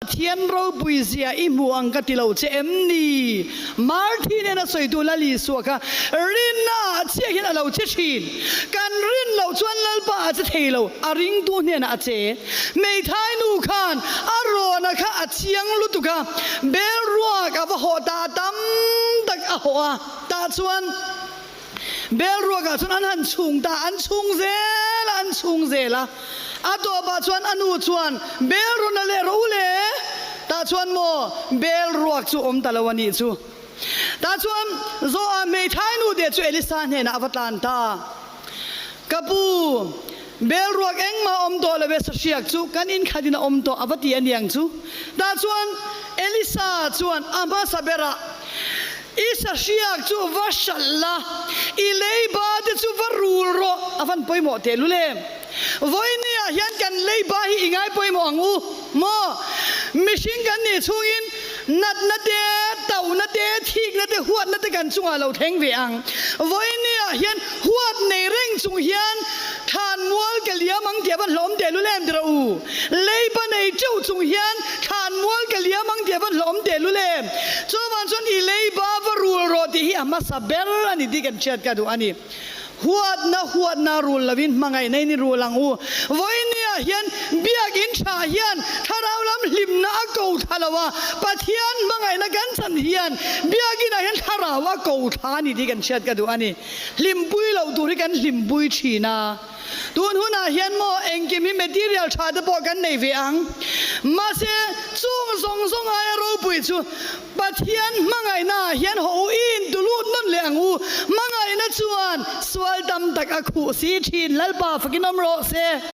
Pathian ropui zia i hmu ang ka ti lo che em ni? Marthi nena sawitu Lal Isua kha rinna ah chiah hian a lo che thin. Kan rin loh chuan Lalpa a che thei lo, a ringtu hnenah a che. Hmeithai nu khan a rawna kha a chiang lutuk a, bel ruak a va hawh ta tam tak a hawh a, tah chuan Bel ruakah chuan an han chhung ta, an chhung zel a, an chhung zel a. A tawpah chuan a nu chuan, Bel rawn la leh rawh u le. Tah chuan maw bel ruak chu awm ta lo a nih chu. Tah chuan Zoa hmeithai nu te chu Elisa hnenah a va tlan ta. Ka pu, bel ruak engmah awm tawh lo e, sahriak chu kan inkhatin a awm tawh a va ti a niang chu. Tah chuan Elisa chuan a hmasa berah, I sahriak chu va hralh la, i leiba te chu va rul rawh, a van pawimawh teh lul em? Vawinia hian kan leiba hi i ngai pawimawh ang u maw? Mihring kan nih chhungin natna te, tauhna te, thikna te, huatna te kan chungah lo thleng ve ang. Vawinia hian huat nei reng chung hian thlan mual ka liam ang tih a van hlawm teh lul em ti rawh u? Leiba nei teuh chung hian thlan mual ka liam ang tih a van hlawm teh lul em? Chuvang chuan i leiba va rul rawh tih hi a hmasa ber a ni tih kan hriat ka duh a ni. Huatna huatna rul lovin hmangaihna in i rul ang u. Vawinia hian biakinn tha hian thlarau lam hlimna a ko thla lo a, Pathian hmangaihna kan chan hian biakinah hian thlarau a ko thla a ni tih kan hriat ka duh a ni. Hlimpui loh tur hi kan hlimpui thin a. Tun hunah hian maw engkim hi material tha te pawh kan nei ve ang. Mahse, chung zawng zawng aia ropui chu Pathian hmangaihna ah hian haw u i intu lut nawn leh ang u. Hmangaihna chuan sual tam tak a khuh si thin. Lalpa fakin awm rawh se.